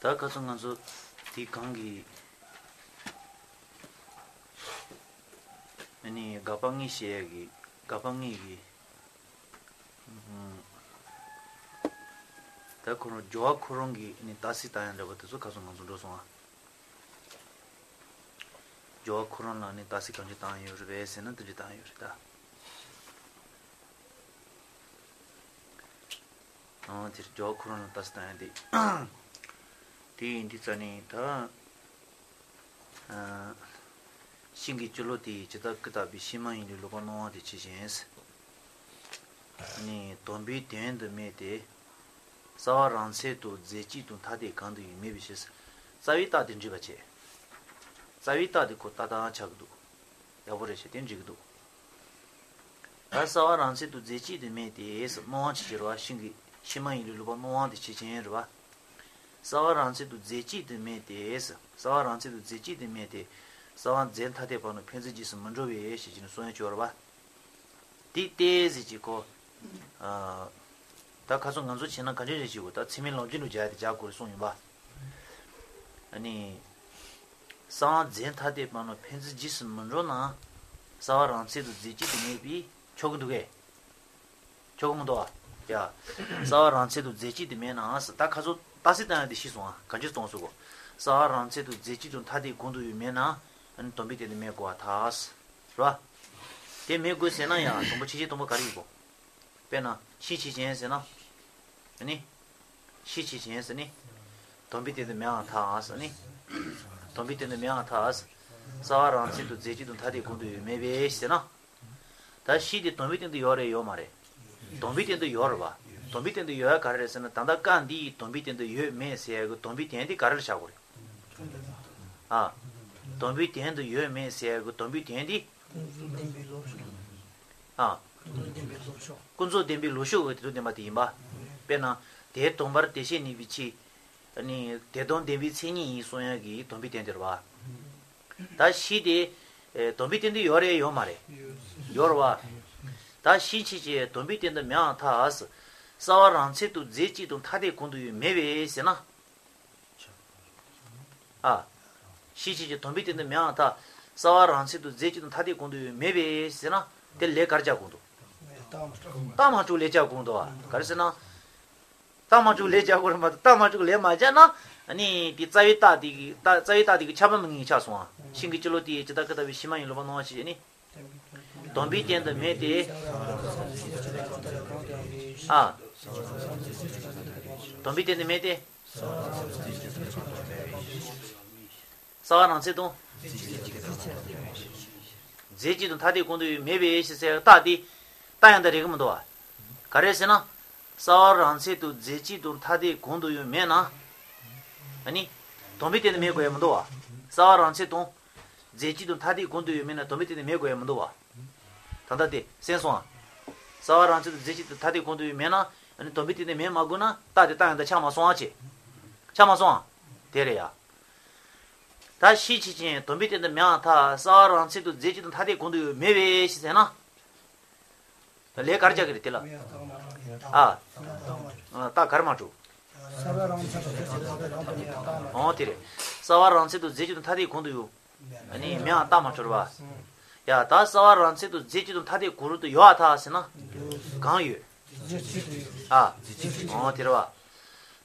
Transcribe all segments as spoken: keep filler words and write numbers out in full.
ད་ཁ་སང་ང་ཚོ་དེ་གང་གི་ཨ་ནི་དགག་པ་གཉིས་བཤད་ཡ་གི་དགག་པ་གཉིས་ཀྱི་ད་ཁོ་རང་སྦྱོར་བ་ཁོ་རང་གི་ཨ་ནི་རྟགས་གསལ་བཏང་ཡ་འདྲ་པོ་དེ་ཚོ་ཁ་སང་ང་ཚོ་འགྲོ་སོང་ཨ། སྦྱོར་བ་ཁོ་རང་ལ་ནི་རྟགས་གསལ་གང་ཅི་བཏང་ཡོད་རེད་པས་ཟེར་ན་དེ་འདྲ་བཏང་ཡོད་རེད་ད། ཨང་དེར་སྦྱོར་བ་ཁོ་རང་ལ་རྟགས་གསལ་བཏང་ཡ་དེ། དེ་ཡིན་དུས་ཙ་ནི་ད། ཤིང་གི་སྤྱི་ལོ་དེ་ཇི་ལྟར་ཀུན་བརྟགས་པའི་ཤིང་མ་ཡིན་ལུགས་ལུགས་པ་སྣང་བ་དེ་ཕྱིར་ཞེན། ནི་སྡོམ་པའི་དོན་དུ་སྨྲས་ཏེ། རྩ་བ་རང་ཚད་དུ་རྫས་གཅིག་ཏུ་ཐ་དད་གང་དུ་ཡོད་མེད་པའི་ཕྱིར། རྩ་བའི་རྟགས་དེ་འགྲིག་པ་བྱས། རྩ་བའི་རྟགས་དེ་ཁོ་ཏག་ཏག་ཆགས་ཀྱི་འདུག་ཡག་པོ་རེད་བྱས་དེ་འགྲིག་གི་འདུག་ད་རྩ་བ་རང་ཚད་དུ་རྫས་གཅིག་ཏུ་སྨྲས་ཏེ་སྣང་བ་ཕྱིར་ཞེན་རེད་བ། ཤིང་གི་ཤིང་མ་ཡིན་ལུགས་ལུགས་པ་སྣང་བ་དེ་ཕྱིར་ཞེན་རེད་བ། རྩ་བ་རང་ཚད་དུ་རྫས་གཅིག་ཏུ་སྨྲས་ཏེ། རྩ་བ་རང་ཚད་དུ་རྫས་གཅིག་ཏུ་སྨྲས་ཏེ། རྩ་བ་རྫས་ཐ་དད་པ་ནི་ཕན་ཚུན་རྗེས་སུ་མི་འགྲོ་བས་ཞེས་བྱས་ནས་གསུངས་ཡ་ཅིག་ཡོད་རེད་བ། དེ་ཏེ་ཟེར་གྱི་ཁོ། ཨ། ད་ཁ་སང་ང་ཚོ་བྱས་ན་ག་འདྲ་རེད་ཅེ་གོ་ད་ཚད་མའི་ལམ་རྒྱུན་དུ་སྦྱར་ཡ་དེ་སྦྱར་དགོས་རེད་གསུངས་ཡིན་པ། ཨ་ནི། རྩ་བ་རྫས་ཐ་དད་པ་ནི་ཕན་ཚུན་རྗེས་སུ་མི་འགྲོ་ན། རྩ་བ་རང་ཚད་དུ་རྫས་གཅིག་ཏུ་སྨྲས་པས་ཆོག་གི་འདུག་གས། ཆོག་གི་མི་འདུག་ཨ། ཡ། རྩ་བ་རང་ཚད་དུ་རྫས་གཅིག་ཏུ་མེད་ནའང་ཟེར་ད་ཁ་སང་རྟགས་གསལ་བཏང་ཡ་དེ་ཤེས་སོང་ཨ། ག་འདྲ་གཏོང་སྲོལ་གོ་རྩ་བ་རང་ཚད་དུ་རྫས་གཅིག་ཏུ་ཐ་དད་གང་དུ་ཡོད་མེད་ན། ཨ་ནི་སྡོམ་པའི་སྟེང་དུ་མེད་དགོས་པར་ཐལ། རེད་བ། དེ་མེད་དགོས་ཟེར་ན་ཡང་དང་པོ་ཕྱི་བྱེད་དང་པོ་ག་རེ་ཡིན་གོ་དཔེར་ན་ཤིང་ཕྱིར་ཞེན་ཟེར་ན། ཨ་ནི། ཤིང་ཕྱིར་ཞེན་ཟེར་ནི། སྡོམ་པའི་སྟེང་དུ་མེད་པར་ཐལ་ཟེར་ནི། སྡོམ་པའི་སྟེང་དུ་མེད་པར་ཐལ། རྩ་བ་རང་ཚད་དུ་རྫས་གཅིག་ཏུ་ཐ་དད་གང་དུ་ཡོད་མེད་པས་ཟེར་ན། ད་ཤིང་དེ་སྡོམ་པའི་སྟེང་དུ་ཡོད་རེད་ཡོད་མ་རེད། སྡོམ་པའི་སྟེང་དུ་ཡོད་རེད་བ། སྡོམ་པའི་སྟེང་དུ་ཡོད་ཡ་ག་རེ་རེད་ཟེར་ན་ད་ལྟ་རྐང་འདི་ཡི་སྡོམ་པའི་སྟེང་དུ་ཡོད་མེད་ཟེར་ཡ་གི་སྡོམ་པའི་དོན་དེ་ག་རེ་ལ་བཞག་དགོས་རེད། ཨ། སྡོམ་པའི་དོན་དུ་ཡོད་མེད་ཟེར་ཡ་གི་སྡོམ་པའི་དོན་དེ། ཨ། ཀུན་རྫོབ་བདེན་པའི་ལུགས་ཤོག་གི་དེ་དོན་བདེན་པ་དེ་ཡིན་པ། དཔེར་ན། དེ་སྡོམ་པར་དེ་བྱས་ནུས་པའི་ཕྱིར། ནི་དེ་སྟོང་བདེན་པའི་མཚན་ཉིད་ཡིན་གསུང་ཡ་གི་སྡོམ་པའི་དོན་དེ་རེད་བ། ད་ཤིང་དེ། ཨེ། སྡོམ་པའི་སྟེང་དུ་ཡོད་རེད་ཡོད་མ་རེད། ཡོད་རེད་བ། ད་ཤིང་ཕྱིར་ཞེན་སྡོམ་པའི་སྟེང་དུ་མེད་པར་ཐལ། རྩ་བ་རང་ཚད་དུ་རྫས་གཅིག་ཏུ་ཐ་དད་གང་དུ་ཡོད་མེད་པས་ཟེར་ན། ཨ། ཤིང་ཕྱིར་ཞེན་སྡོམ་པའི་སྟེང་དུ་མེད་པར་ཐལ། རྩ་བ་རང་ཚད་དུ་རྫས་གཅིག་ཏུ་ཐ་དད་གང་དུ་ཡོད་མེད་པས་ཟེར་ན། དེ་ལས་ག་རེ་བྱ་དགོས་འདུག་རྟགས་མ་གྲུབ་ལས་བྱ་དགོས་འདུག་བ། ག་རེ་ཟེར་ན། རྟགས་མ་གྲུབ་ལས་བྱ་དགོས་རེད་མ་གཏོགས་རྟགས་མ་གྲུབ་ལས་མ་བྱས་ན། ཨ་ནི་དེ་རྩ་བའི་རྟགས་དེ་གི་རྟགས་རྩ་བའི་རྟགས་དེ་གི་ཁྱབ་པ་མི་ངེས་ཆགས་སོང་ཨ། ཤིང་གི་སྤྱི་ལོ་དེ་ཇི་ལྟར་ཀུན་བརྟགས་པའི་ཤིང་མ་ཡིན་ལུགས་པ་སྣང་བ་ཕྱིར་ཞེན་ནི། སྡོམ་པའི་སྟེང་དུ་མེད་དེ། ཨ། སྡོམ་པའི་སྟེང་དུ་མེད་དེ། རྩ་བ་རང་ཚད་དང་། རྫས་གཅིག་ཏུ་ཐ་དད་གང་དུ་ཡོད་མེད་པའི་ཕྱིར་ཟེར་རྟགས་དེ། རྟགས་ཡང་དག་རེད་གི་མི་འདུག་བ། ག་རེ་ཟེར་ན། རྩ་བ་རང་ཚད་དུ་རྫས་གཅིག་ཏུ་ཐ་དད་གང་དུ་ཡོད་མེད་ན། ཨ་ནི། སྡོམ་པའི་སྟེང་དུ་མེད་དགོས་ཡ་མི་འདུག་བ། རྩ་བ་རང་ཚད་དང་། རྫས་གཅིག་ཏུ་ཐ་དད་གང་དུ་ཡོད་མེད་ན་སྡོམ་པའི་སྟེང་དུ་མེད་དགོས་ཡ་མི་འདུག་བ། ད་ལྟ་དེ་གསན་སོང་ཨ། རྩ་བ་རང་ཚད་དུ་རྫས་གཅིག་ཏུ་ཐ་དད་གང་དུ་ཡོད་མེད་ན། ཨ་ནི་སྡོམ་པའི་སྟེང་དུ་མེད་མ་དགོས་ན་རྟགས་དེ་རྟགས་ཡང་དག་ཆགས་མ་སོང་ཨ་ཅེ། ཆགས་མ་སོང་ཨ། དེ་རེད་ཡ། ད་ཤིང་ཕྱིར་ཞེན་སྡོམ་པའི་སྟེང་དུ་མེད་པར་ཐལ། རྩ་བ་རང་ཚད་དུ་རྫས་གཅིག་ཏུ་ཐ་དད་གང་དུ་ཡོད་མེད་པས་ཞེས་ཟེར་ན། ད་ལས་ག་རེ་བྱ་གི་རེད་དེ་ལ། ཨ། རྟགས་ག་རེ་མ་གྲུབ། འོ་དེ་རེད། རྩ་བ་རང་ཚད་དུ་རྫས་གཅིག་ཏུ་ཐ་དད་གང་དུ་ཡོད། ཨ་ནི་མེད་པར་རྟགས་མ་གྲུབ་རེད་བ། ཡ་ད་རྩ་བ་རང་ཚད་དུ་རྫས་གཅིག་ཏུ་ཐ་དད་གང་རུང་དུ་ཡོད་པར་ཐལ་ཟེར་ན། གང་ཡོད། ཨ། འོ་དེ་རེད་བ།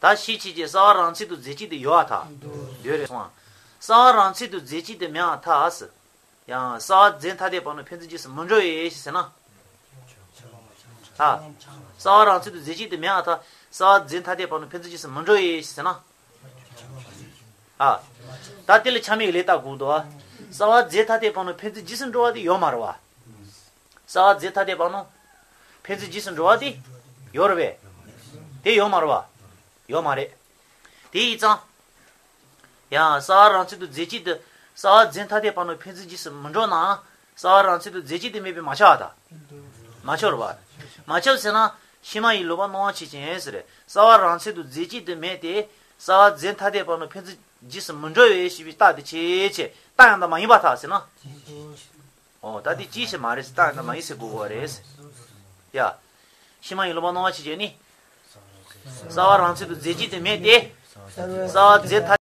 ད་ཤིང་ཕྱིར་ཞེན་རྩ་བ་རང་ཚད་དུ་རྫས་གཅིག་ཏུ་ཡོད་པར་ཐལ། ཡོད་རེད་སོང་ཨ། རྩ་བ་རང་ཚད་དུ་རྫས་གཅིག་ཏུ་མེད་པར་ཐལ། ཡང་རྩ་བ་རྫས་ཐ་དད་པ་ནི་ཕན་ཚུན་རྗེས་སུ་མི་འགྲོ་བས་ཞེས་ཟེར་ན། ཨ། རྩ་བ་རང་ཚད་དུ་རྫས་གཅིག་ཏུ་མེད་པར་ཐལ། རྩ་བ་རྫས་ཐ་དད་པ་ནི་ཕན་ཚུན་རྗེས་སུ་མི་འགྲོ་བས་ཞེས་ཟེར་ན། ཨ། ད་དེ་ལ་ཆ་མེད་ལས་བཏགས་དགོས་འདུག་བ། རྩ་བ་རྫས་ཐ་དད་པ་ནི་ཕན་ཚུན་རྗེས་སུ་འགྲོ་བ་དེ་ཡོད་མ་རེད་བ། རྩ་བ་རྫས་ཐ་དད་པ་ནི། ཕན་ཚུན་རྗེས་སུ་འགྲོ་བ་དེ། ཡོད་རེད་བས། དེ་ཡོད་མ་རེད་བ། ཡོད་མ་རེད། དེ་ཡིན་ཙང་། ཡང་རྩ་བ་རང་ཚད་དུ་རྫས་གཅིག་ཏུ། རྩ་བ་རྫས་ཐ་དད་པ་ནི་ཕན་ཚུན་རྗེས་སུ་མི་འགྲོ་ན། རྩ་བ་རང་ཚད་དུ་རྫས་གཅིག་ཏུ་མེད་པས་མ་ཁྱབ་པ་དང་། མ་ཁྱབ་རེད་བ། མ་ཁྱབ་ཟེར་ན། ཤིང་མ་ཡིན་ལུགས་པ་སྣང་བ་ཕྱིར་ཞེན་ཟེར། རྩ་བ་རང་ཚད་དུ་རྫས་གཅིག་ཏུ་མེད་དེ། རྩ་བ་རྫས་ཐ་དད་པ་ནི་ཕན་ཚུན་རྗེས་སུ་མི་འགྲོ་བས་ཞེས་པའི་རྟགས་དེ་ཆེ་ཆེ་རྟགས་ཡང་དག་མ་ཡིན་པར་ཐལ་ཟེར་ན། འོ་ད་དེ་ཅིའི་ཕྱིར་མ་རེད་ཟེར་རྟགས་ཡང་དག་མ་ཡིན་ཟེར་དགོས་པ་རེད། ཡ། ཤིང་མ་ཡིན་ལུགས་པ་སྣང་བ་ཕྱིར་ཞེན་ནི། རྩ་བ་རང་ཚད་དུ་རྫས་གཅིག་ཏུ་མེད་དེ། རྩ་བ་རྩ་བ་རྫས་མཐའ་